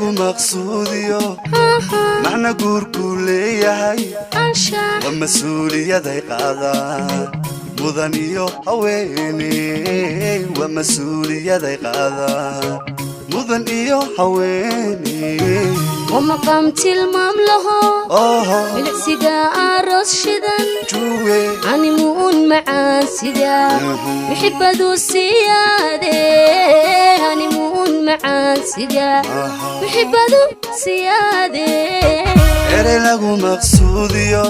Lagu maqsuudiyo macna guurkuu leeyahay, waa mas-uuliyaday qaadaan mudan iyo haweeney, waa mas-uuliyaday qaadaan mudan iyo haweeney. Waa maqaam tilmaam laho, milicsiga aroos shidan, juwe animuun macaan sida muxibadu siyaade, animuun macaan sida muxibadu siyaade. Erey lagu maqsuudiyo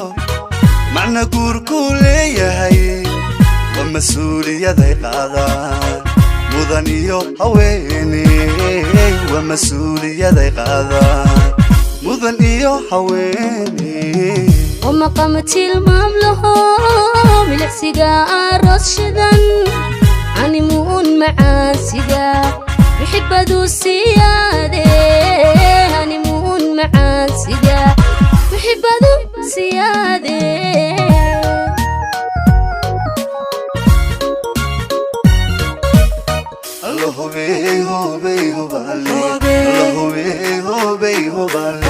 macna guurkuu leeyahay, waa mas-uuliyaday qaadaan mudan iyo haweeney, waa mas-uuliyaday qaadaan mudan iyo haweeney. Waa maqaam tilmaam laho, milicsiga aroos shidan, animuun macaan sida muxibadu siyaade, animuun macaan sida muxibadu siyaade. Alla hubey hubey hubale, alla hubey hubey hubale,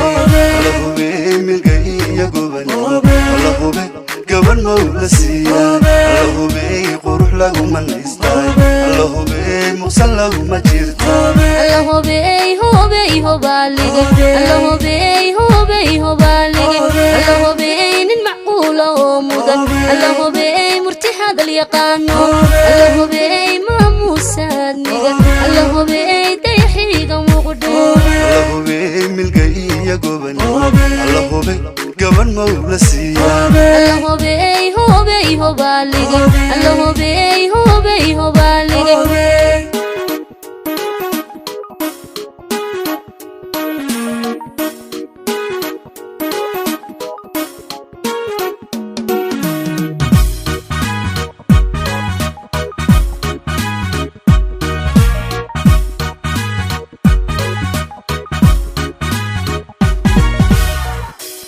alla hubey milga iyo gubane, alla hubey gaban mawla siiya, alla hubey qurux laguma naystay, alla hubey muqsan laguma jirta. Alla hubey hubey hubaalige, alla hubey hubey hubaalige, alla hubey nin macquula oo mudan, alla hubey murti hadal yaqaano, alla hubey maamuusaadniga, alla hubey dayaxiiga muqdho. Alla hubey milga iyo gubane, alla hubey gaban mawla siiya. Alla hubey hubey hubaalige, alla hubey hubey hubaalige.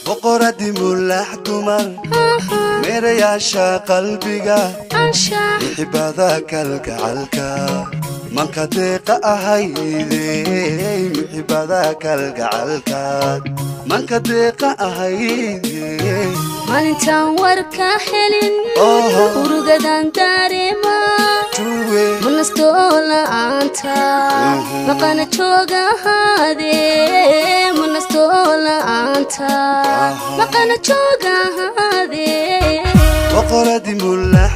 Boqoradii mulaax dumar, meerayaasha qalbiga, mixibada kalgacalka, manka deeqa ahayde, mixibada kalgacalka, manka deeqa ahayde. Maalintaan warka helin urugadan dareema, juwe manastoo la'aanta maqana joogahaade, manastoo la'aanta maqana joogahaade. Boqoradii mulaax